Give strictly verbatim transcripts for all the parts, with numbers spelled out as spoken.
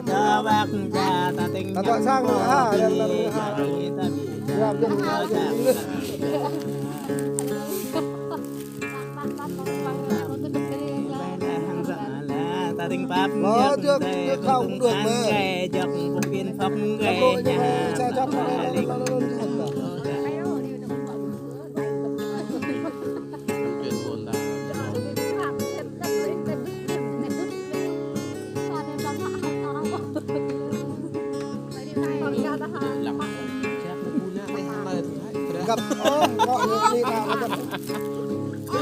Ta băk ja ta tĭng. Ta băk sang ha, yang ta ha. Ta tĭng pap. Lo, jok, jok, khâu cũng được mà. Jok, buk pin phok. Cặp lụa như vậy, xe chót mà đây, đây, đây, đây, đây. Găp, ơ, ngŏ ñu đi ta, ta găp. Ơ,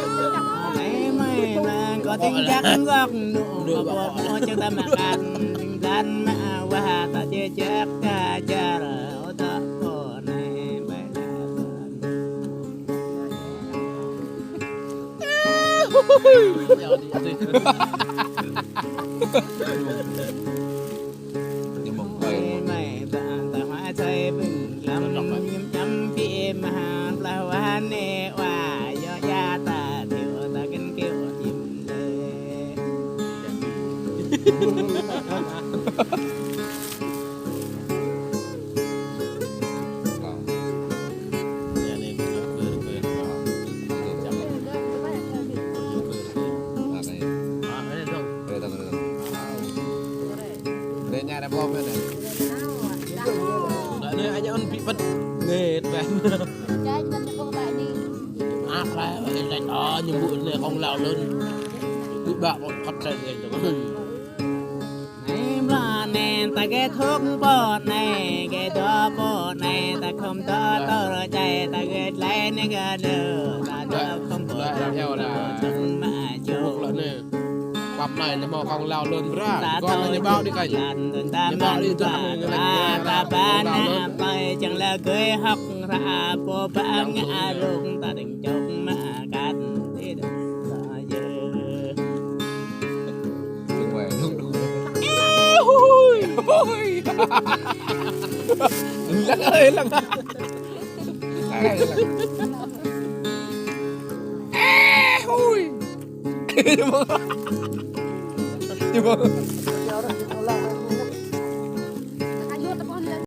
mơi, mơi, kâo tĭng jak gŏk, nŭ, kâo ƀuh, ơ, čang ta mă kăn, tĭng blan mă wah, ta čê jak, ta jar, ơ, ta, ơ, nai, bai, la, Rê ña rê bom rê. Đa nê aña ôn pi pet. Nê, tê ƀan. Ăp lah, ơ, lĕ, ơ, ñu ƀu nê kông lao lun. Ƀu ƀă kông kăt rê nê. Nê, bla nê, ta gê thuk pô nê, gê dô pô nê, ta khom dô tôr čai, ta gê tlai nê gê dô, ta dô khom pô nê, ta dô khom mă čô. Pap anai nê hmâo kông lao lun bra. Kông anai nê ƀâo đĭ kơi. Nê ƀâo đĭ tơnăng nê lĕ ta ba nă plơi čang lĕ gơi hŏk hră pô ba ngă arung ta tĭng čŏk mă kăt. Ê, hui, hui. Lăng ơi, lăng. Lăng ơi, lăng. Ê, hui. Ñu ƀơ̆ng.